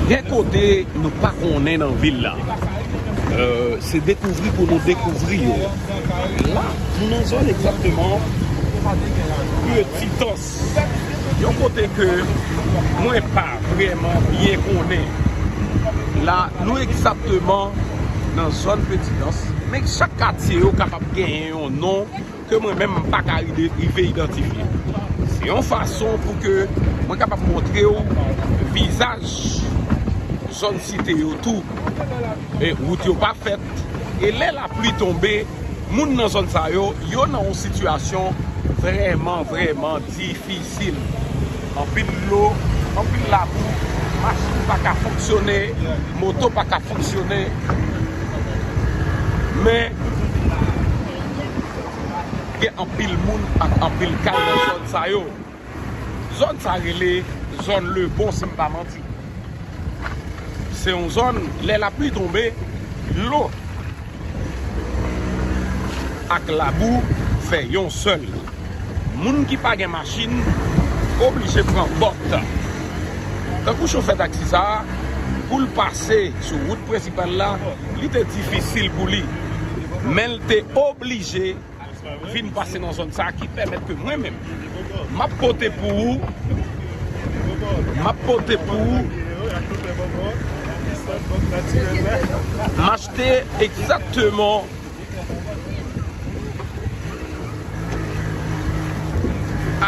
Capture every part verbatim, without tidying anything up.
Gen kote nou pa konnen nan vil la. Euh, se dekouvri pou nou dekouvri yo. La, nou nan zòn egzakteman Petitans. Yon kote ke mwen pa vrèman byen konnen. La, nou egzakteman nan zòn Petitans. Men chak katye yo kapab genyen yon non ke mwen menm m pa ka ide- rive idantifye. Se yon fason pou ke mwen kapab montre w vizaj zòn site yo tou. E wout yo pa fèt. E lè lapli tonbe, moun nan zòn sa yo, yo nan yon sitiyasyon vrèman, vrèman difisil. Anpil dlo, anpil labou, machin pa ka fonksyone, moto pa ka fonksyone. Men, gen anpil moun ak anpil kay nan zòn sa yo. Zòn sa rele zòn Lebon, si m pa manti. Se yon zòn, lè lapli tonbe, dlo ak labou fè yon sèl. Moun ki pa gen machin oblije pran bòt. Tankou chofè taksi sa a, pou l pase sou wout prensipal la, li te difisil pou li. Men l te oblije vin pase nan zòn sa a ki pèmèt ke mwen menm, m ap pote pou ou, m ap pote pou ou, m achte egzakteman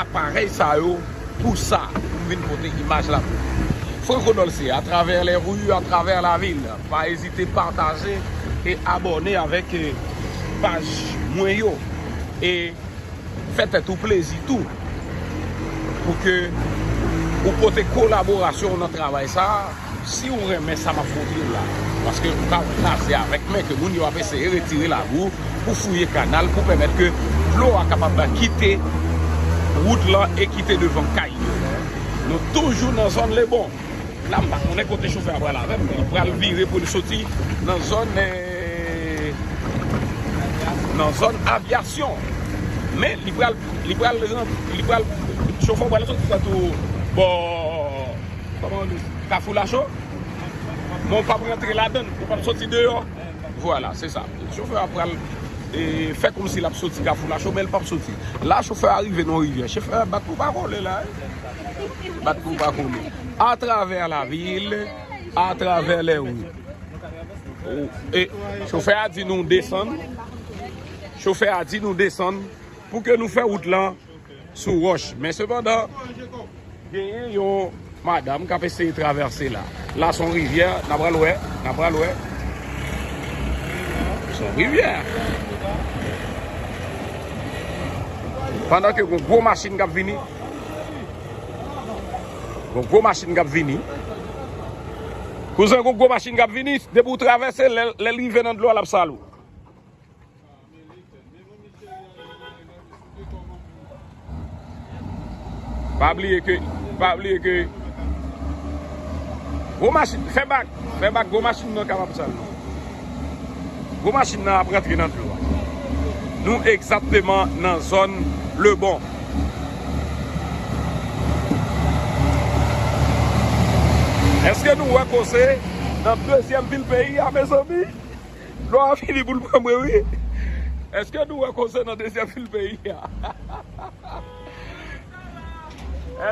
aparèy sa yo pou sa, pou m vin pote imaj la pou ou. Franco Dolce, à travers les rues, à travers la ville. Pa ezite pataje e abòne avèk, eh, paj mwen yo. E fè tèt ou plezi tou. Pou ke ou pote kolaborasyon w nan travay sa a, si w renmen sa m ap montre w la. Paske ou ka wè la, se avèk men ke moun yo ap eseye retire labou pou fouye kanal, pou pèmèt ke dlo a kapab kite wout lan e kite devan kay yo. Nou toujou nan zòn Lebon. La, m pa konnen kote chofè a pral avè m. Li pral vire pou li soti nan zòn, eh, nan zòn avyasyon. Men li pral, li pral, li pral, chofè a pral soti tantou bò, kòman di, Kafou Lacho. Men w p ap rantre ladann, ou p ap soti deyò. Vwala, se sa. Chofè a pral, eh, fè kòmsi l ap soti Kafou Lacho, men l p ap soti. La, chofè a rive nan rivyè. Chofè a bat pou pa kole la, eh. Bat pou pa kole. Atravè lavil, atravè lè wi. E chofè a di nou desann. Chofè a di nou desann pou ke nou fè wout lan sou wòch. Men sepandan, genyen yon madanm k ap eseye travèse la. La se yon rivyè, n a pral wè, n a pral wè. Se yon rivyè. Pandan ke gon gwo machin k ap vini. Gon gwo machin k ap vini. Kouzen, gon gwo machin k ap vini. Depi w travèse, lè, lè l rive nan dlo a, l ap sal ou. Pa bliye ke, pa bliye ke gwo machin, fè bak, fè bak, gwo machin nan kapab sal. Gwo machin nan ap rantre nan dlo a. Nou egzakteman nan zòn Lebon. Èske nou wè koze nan dezyèm vil peyi a, mezanmi? Dlo a fini pou l pran mwen, wi. Èske nou wè koze nan dezyèm vil peyi a?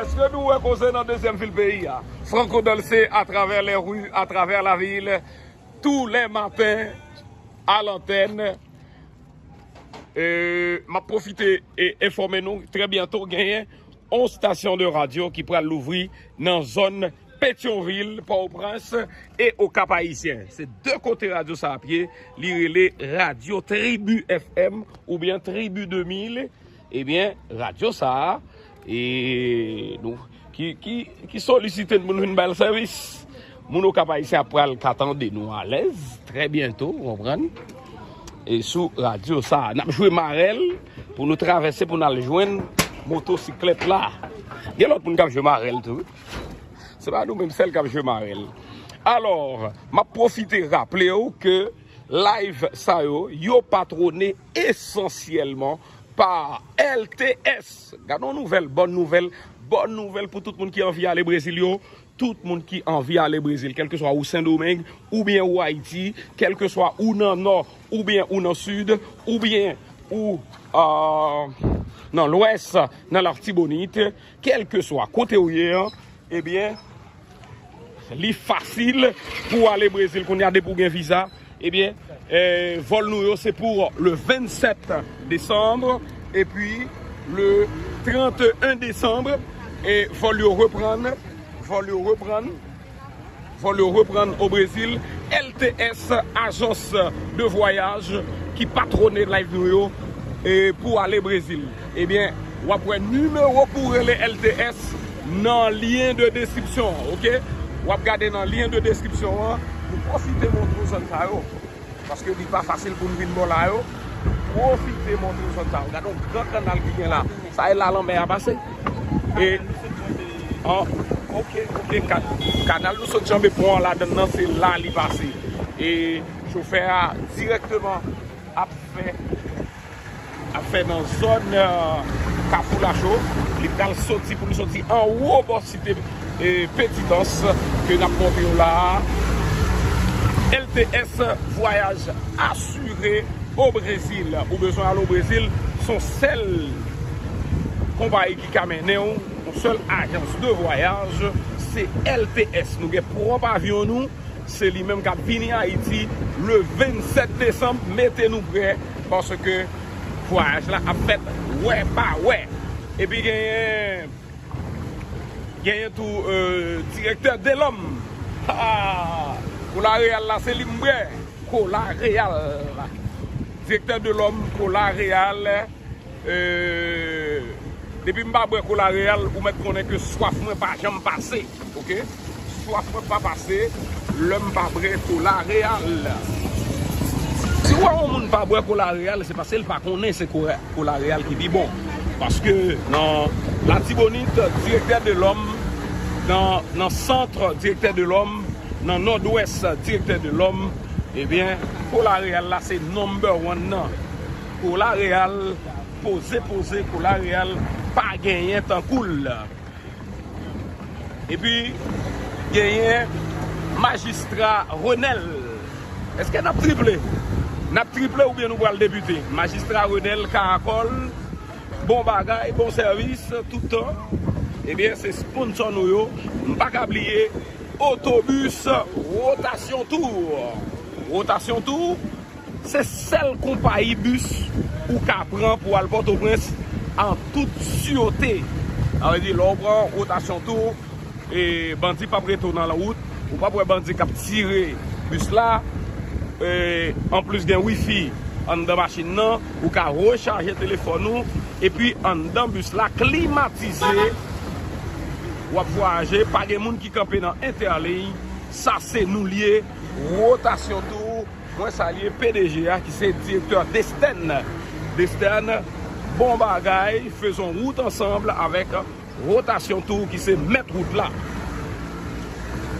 Èske nou wè koze nan dezyèm vil peyi a? Franco Dolce, à travers les rues, à travers la ville, tous les matins, à l'antenne. E, m ap pwofite e enfòme nou, trè byento, genyen yon stasyon de radyo ki pral louvri nan zòn Petyonvil, Pòtoprens e Okap Ayisyen. Se de kote radyo sa ap ye. Li rele Radyo Tribi F M oubyen Tribi de mil. Ebyen, radyo sa a, e, nou, ki, ki, ki solisite n pou n vin ba l sèvis. Moun Okap Ayisyen ap pral ka tande nou alèz, trè byento, ou konprann? E sou radyo sa a, n ap jwe marèl pou nou travèse, pou n al jwenn motosiklèt la. Gen lòt moun k ap jwe marèl tou, wi. Se pa nou menm sèl k ap jwe marèl. Alò, m ap pwofite raple w ke live sa yo, yo patwone esansyèlman pa L T S. Gade yon nouvèl, bòn nouvèl, Bòn nouvèl pou tout moun ki anvi ale Brezil yo, tout moun ki anvi ale Brezil, kèlkeswa ou Sendomeng, oubyen ou Ayiti, kèlkeswa ou nan Nò, oubyen ou nan Sid, oubyen ou, euh, nan Lwès, nan Latibonit, kèlkeswa kote ou ye an, ebyen, li fasil pou w ale Brezil kounye a depi w gen viza. Ebyen, eh, vòl nou yo se pou le vennsèt desanm epi le tranteyen desanm. E vòl yo reprann, vòl yo reprann, vòl yo reprann o Brezil. L T S, ajans de vwayaj ki patwone live nou yo, e pou ale Brezil. Ebyen, w ap wè nimewo pou rele L T S nan lyen de deskripsyon an, oke? W ap gade nan lyen de deskripsyon an, nou pwofite montre w zòn sa yo. Paske li pa fasil pou n vin bò la yo. Pwofite montre w zòn sa yo. Gade yon gran kanal ki gen la. Sa e la lanmè a pase. E, an, oke, oke, ka-, kanal nou sot janbe pon an ladann nan, se la li pase. E chofè a dirèkteman ap fè ap fè nan zòn, euh, Kafou Lacho. Li pral soti, pou li soti anwo bò site, eh, Petitans ke n ap montre yo la a. L T S, vwayaj asire o Brezil. Ou bezwen al o Brezil, se yon sèl konpayi ki ka mennen w, yon sèl ajans de vwayaj, se L T S. Nou gen pwòp avyon nou, se li menm k ap vini Ayiti le vennsèt desanm. Mete nou prè, paske vwayaj la ap fèt wè pa wè. Epi genyen, genyen tou, euh, direktè Delòm. Ha! Kola Reyal la, se li m bwè. Kola Reyal. Direktè Delòm, Kola Reyal. Euh, depi m pa bwè Kola Reyal, ou mèt konnen ke swaf mwen pa janm pase, oke? Swaf mwen pa pase lè m pa bwè Kola Reyal. Si w wè yon moun pa bwè Kola Reyal, se paske l pa konnen se Kola, Kola Reyal ki pi bon. Paske nan Latibonit, direktè Delòm, nan, nan sant, direktè Delòm, nan Nòdwès, direktè Delòm, ebyen, Kola Reyal la se number one nan. Kola Reyal, poze, poze, Kola Reyal, pa genyen tankou l. Epi, genyen Majistra Renel. Èske n ap triple? N ap triple oubyen nou pral debite? Majistra Renel Karakòl, bon bagay, bon sèvis, tout tan. Ebyen, se sponsò nou yo. M pa ka bliye Otobis Rotasyon Tour. Rotasyon Tour, se sèl konpayi bis ou ka pran pou al Pòtoprens an tout sirte. Sa vle di, lè w pran Rotasyon Tour, e bandi p ap rete w nan wout, ou p ap wè bandi k ap tire bis la. E, anplis, gen wifi anndan machin nan, ou ka rechaje telefòn ou, epi anndan bis la klimatize, w ap vwayaje, pa gen moun ki kanpe nan entèliy. Sa se nou l ye, Rotasyon Tour. Mwen salye P D G a ki se direktè Destèn. Destèn, bon bagay, faisons route ensemble avec Rotasyon Tour ki se mèt wout la.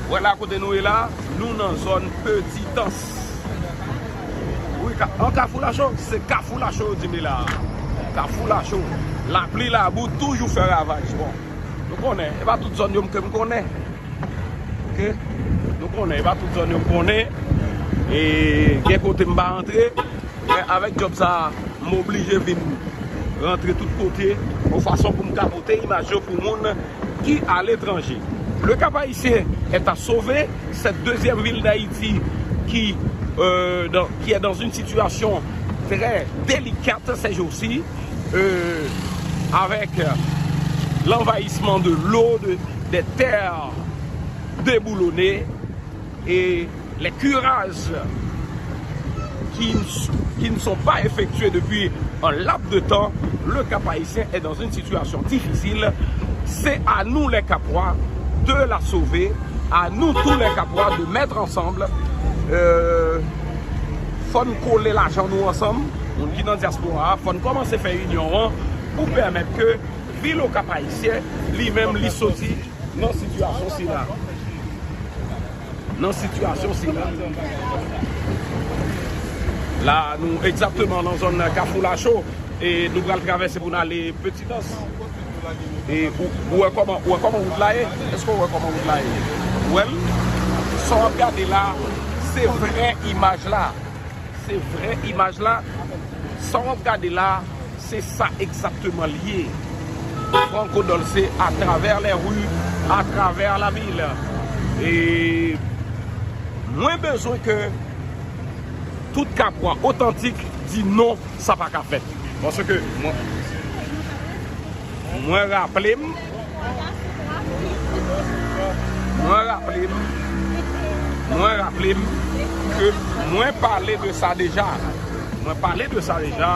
Vwala kote nou ye la, nou nan zòn Petitans. Wi, ka-, an Kafou Lacho, se Kafou Lacho yo di m li la. Kafou Lacho, lapli labou toujou fè ravaj. Bon, nou konnen, e pa tout zòn yo m ke m konnen. Oke? Nou konnen, e pa tout zòn yo m konnen. E gen kote m pa antre. Men avèk djòb sa a, m oblije vin rantre tout kote, yon fason pou m ka pote imaj yo pou moun ki aletranje. Le Cap-Haïtien est à sauver, cette deuxième ville d'Haïti qui, euh, dans, qui est dans une situation très délicate ces jours-ci, euh, avec l'envahissement de l'eau, de, des terres déboulonnées et les curages qui, qui ne sont pas effectués depuis un laps de temps, le Cap-Haïtien est dans une situation difficile. C'est à nous les Capois de la sauver, à nous tous les Capois de mettre ensemble. Euh, fò n kole lajan nou ansanm, moun ki nan dyaspora a, fò n kòmanse fè inyon an pou pèmèt ke vil Okap Ayisyen li menm li soti nan sitiyasyon sila. Nan sitiyasyon sila. La, nou egzakteman nan zòn Kafou Lacho e nou pral travèse pou n ale Petitans. E ou, ou wè kòman, ou wè kòman wout la ye? Èske w wè kòman wout la ye? Ou wè l? Sa w ap gade la, se vrè imaj la. Se vrè imaj la. Sa w ap gade la, se sa egzakteman l ye. Franco Dolce à travers les rues, à travers la ville. E mwen bezwen ke tout Kapwa otantik di non, sa pa ka fèt. Paske mwen, mwen raple m, mwen raple m, mwen raple m ke mwen pale de sa deja. Mwen pale de sa deja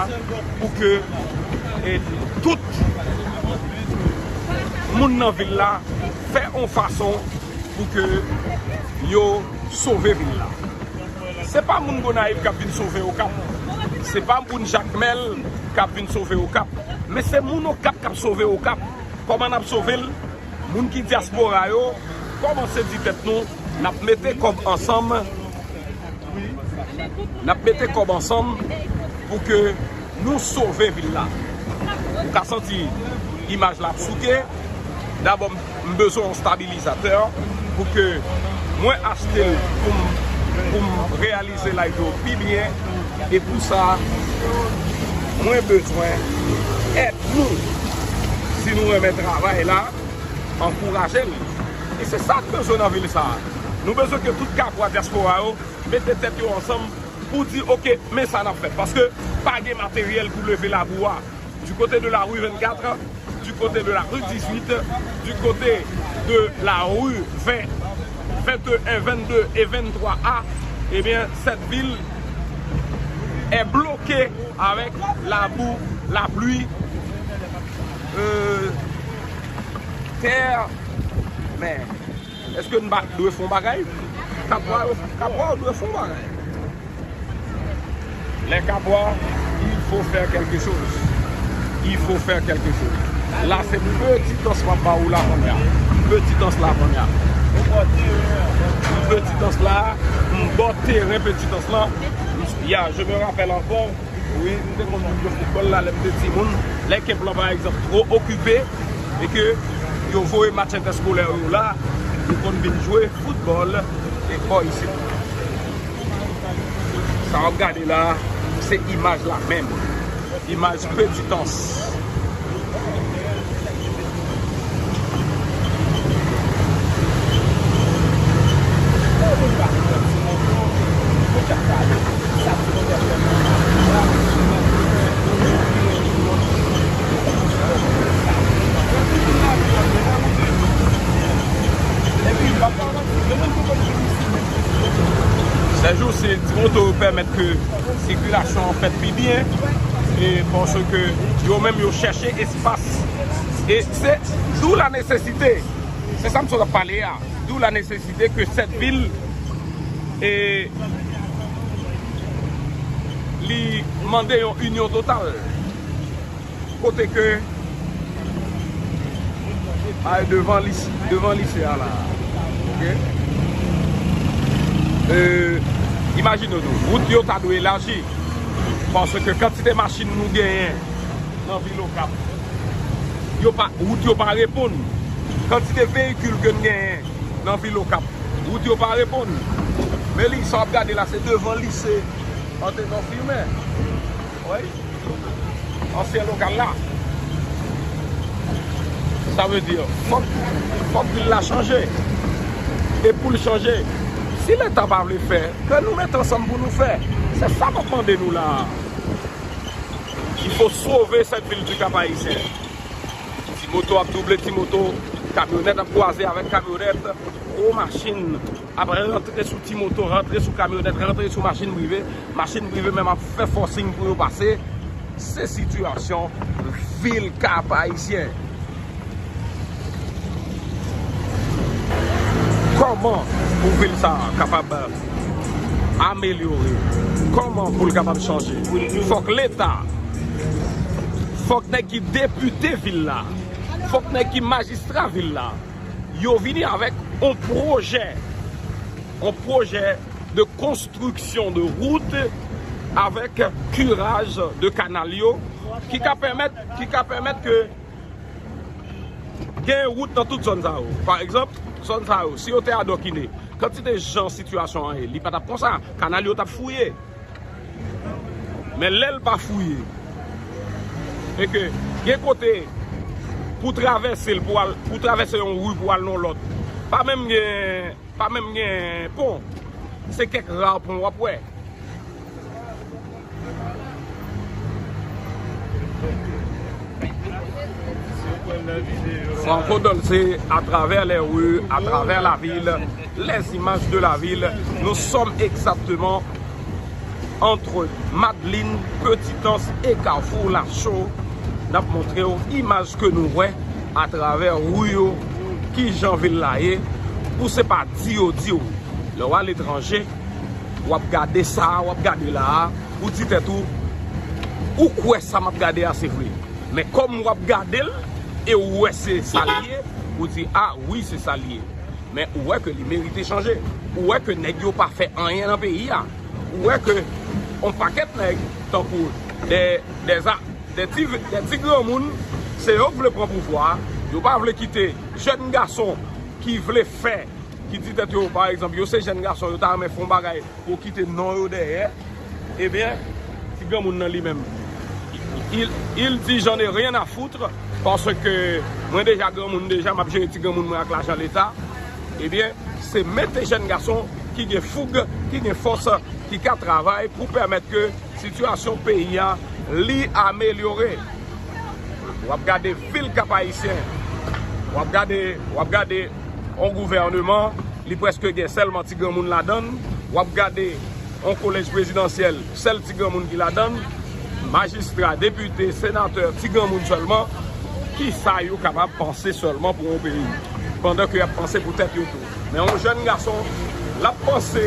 pou ke, e, tout moun nan vil la fè yon fason pou ke yo sove vil la. Se pa moun Gonayiv k ap vin sove Okap. Se pa moun Jakmèl k ap vin sove Okap. Men se moun Okap k ap sove Okap. Kòman n ap sove l? Moun ki dyaspora yo, kòmanse di tèt nou, n ap mete kòb ansanm, n ap mete kòb ansanm pou ke nou sove vil la. Ou ka santi imaj la ap souke. Dabò, m, m bezwen yon stabilizatè pou ke mwen achte l pou m, pou m reyalize live yo pi byen. E pou sa, mwen bezwen èd nou. Si nou renmen travay la, ankouraje l. E se sa n bezwen nan vil sa a. Nou bezwen ke tout Kapwa dyaspora yo mete tèt yo ansanm pou di, oke, men sa n ap fè. Paske pa gen materyèl pou leve labou a. Du côté de la rue vingt-quatre, du côté de la rue dix-huit, du côté de la rue vingt, vingt et un, vingt-deux et vingt-trois A, eh bien, cette ville est bloquée avec la boue, la pluie, euh, terre, mer. Èske n pa dwe fè yon bagay? Kapwa yo, Kapwa yo dwe fè yon bagay. Les Kapwa, il faut faire quelque chose. Il faut faire quelque chose. La, se Petitans m ap ba ou la kounye a. Petitans la kounye a. Petitans la, m bò teren Petitans la. Ya, je me rappelle encore. Wi, m te konn vin jwe foutbòl la lè m te timoun. Lè ekip lan, pa egzanp, twò okipe e ke yo voye match entèskolè yo la, nou konn vin jwe foutbòl e bò isit. Sa w ap gade la, se imaj la menm. Imaj Petitans. Sèjou, se ti moto yo pèmèt ke sikilasyon an fèt pi byen, e paske yo menm yo chèche espas. E se d'où la nécessité, se sa m sot ap pale a, d'où la nécessité que cette ville, e, li mande yon inyon total. Kote ke, ay, devan lise, devan lise a la. Oke? E, imajine w, wout yo ta dwe elaji. Paske kantite machin nou genyen nan vil Okap, yo pa, wout yo pa reponn. Kantite veyikil ke n genyen nan vil Okap, wout yo pa reponn. Men li, sa w ap gade la, se devan lise Antenò Fimen. Wi. Ansyen lokal la. Sa vle di, fòk, fòk vil la chanje. E pou l chanje, si Leta pa vle fè, ke nou mete ansanm pou nou fè. Se sa m ap mande nou la a. Il faut sauver cette ville du Cap-Haïtien. Ti moto ap double ti moto, kamyonèt ap kwaze avèk kamyonèt, gwo machin ap rantre sou ti moto, rantre sou kamyonèt, rantre sou machin prive, machin prive menm ap fè fòsing pou yo pase. Se sitiyasyon vil Kap Ayisyen. Kòman pou vil sa a kapab amelyore? Kòman pou l kapab chanje? Fòk Leta, fòk nèg ki depite vil la, fòk nèg ki majistra vil la, yo vini avèk yon pwojè, yon pwojè de konstriksyon de wout avèk kiraj de kanal yo ki ka pèmèt, ki ka pèmèt ke Gen wout nan tout zòn sa yo. Pa egzanp, zòn sa yo, si yo te adokine, kantite jan sitiyasyon an ye, li pa t ap konsa. Kanal yo t ap fouye. Men lè l pa fouye, e ke gen kote pou travèse l, pou al, pou travèse yon ri pou al nan lòt, pa menm gen, pa menm gen pon. Se kèk ra pon w ap wè. Franco Dolce, à travers les rues, à travers la ville, les images de la ville. Nous sommes exactement entre Madeleine, Petite Anse et Carrefour Lachaud. N ap montre w imaj ke nou wè atravè ri yo, ki jan vil la ye, ou se pa di yo di w. Lè w aletranje, w ap gade sa a, w ap gade la a, ou di tèt ou, ou kwè sa m ap gade a se vre. Men kòm w ap gade l, e ou wè se sa l ye, ou di, a wi, se sa l ye. Men ou wè ke li merite chanje. Ou wè ke nèg yo pa fè anyen nan peyi a. Ou wè ke on pakèt nèg, tankou de, de, a, de ti, de ti granmoun, se yo k vle pran pouvwa a. Yo pa vle kite jèn gason ki vle fè, ki di tèt yo, pa egzanp, yo se jèn gason, yo ta renmen fè on bagay pou kite non yo dèyè. Ebyen, ti granmoun nan li menm, il, il dit, j'en ai rien à foutre, paske mwen deja granmoun deja, m ap jere ti granmoun mwen ak lajan leta. Ebyen, se mete jèn gason ki gen foug, ki gen fòs, ki ka travay pou pèmèt ke sitiyasyon peyi a, li amelyore. W ap gade vil Kap Ayisyen, w ap gade, w ap gade on gouvèneman, li prèske gen sèlman ti granmoun ladan l. W ap gade on kolèj prezidansyèl, sèl ti granmoun ki ladan l. Majistra, depite, senatè, ti granmoun sèlman. Kisa yo kapab panse sèlman pou yon peyi, pandan ke y ap panse pou tèt yo tou? Men yon jèn gason, l ap panse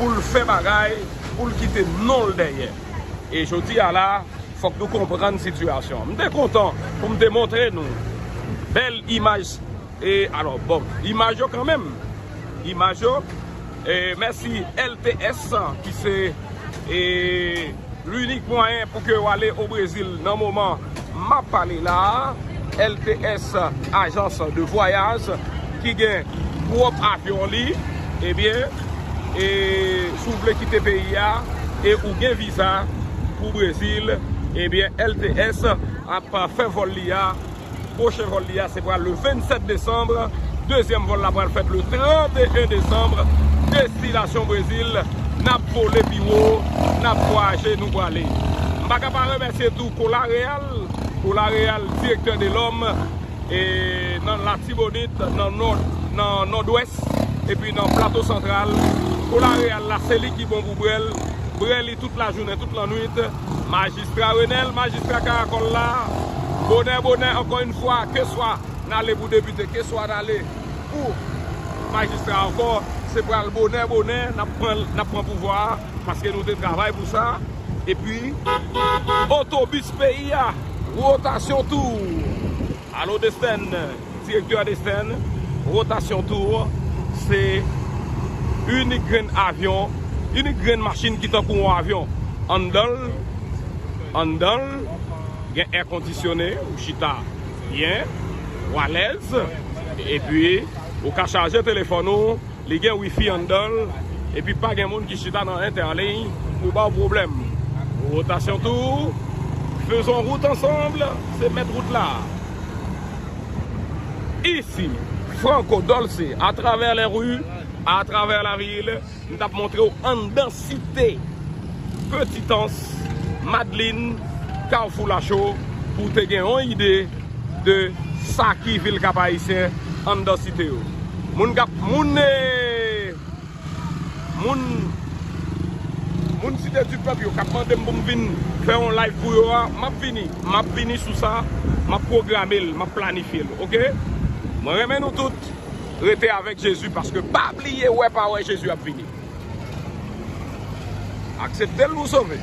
pou l fè bagay, pou l kite non l dèyè. E jodi a la, fòk nou konprann sitiyasyon an. M te kontan pou m te montre nou bèl imaj, e, alò, bon, imaj yo kanmenm. Imaj yo, e, mèsi L T S, ki se, e, linik mwayen pou ke w ale o Brezil nan moman m ap pale la a. L T S, ajans de vwayaj, ki gen pwòp avyon li, ebyen, e si w vle kite peyi a e ou gen viza pou Brezil, ebyen, L T S ap fè vòl li a. Pwochen vòl li a, se pral le vennsèt desanm. Dezyèm vòl la pral fèt le trannteyen desanm. Destinasyon Brezil. N ap vole pi wo, n ap vwayaje, nou prale. M pa ka pa remèsye tou Cola Real, Cola Real, direktè de l'homme, e nan Latibonit, nan Nò, nan Nòdwès, epi nan Plato Santral. Cola Real la, se li ki bon pou bwè l. Bwè li tout lajounen, tout lannwit. Majistra Renèl, majistra Karakòl la. Bonè, bonè, ankò yon fwa, keswa n ale pou depite, keswa n ale pou majistra ankò, se pral bonè, bonè, n ap pran, n ap pran pouvwa a, paske nou te travay pou sa. Epi, otobis peyi a, wotasyon tou. Alo Desten, direktè Desten, wotasyon tou, se inik grenn avyon, inik grenn machin ki tankou yon avyon. Anndan l, anndan l, gen èkondisyone, ou chita byen, ou alèz, epi ou ka chaje telefòn ou, li gen wifi anndan l, epi pa gen moun ki chita nan entèliy pou ba w pwoblèm. Wotasyon tou, faisons route ensemble, se mèt wout la. Ici, Franco Dolce, à travers les rues, à travers la ville, m t ap montre w anndan site Petite Anse, Madlin, Kafou Lacho, pou w te gen yon ide de sa ki vil Kap Ayisyen anndan site yo. Moun k ap, moun, eh, moun, moun Site di Pèp yo k ap mande m pou m vin fè yon live pou yo a, m ap vini. M ap vini sou sa, m ap pwograme l, m ap planifye l, oke? Mwen renmen nou tout. Rete avèk Jezi, paske pa bliye, wè pa wè, Jezi ap vini. Aksepte l pou w sove.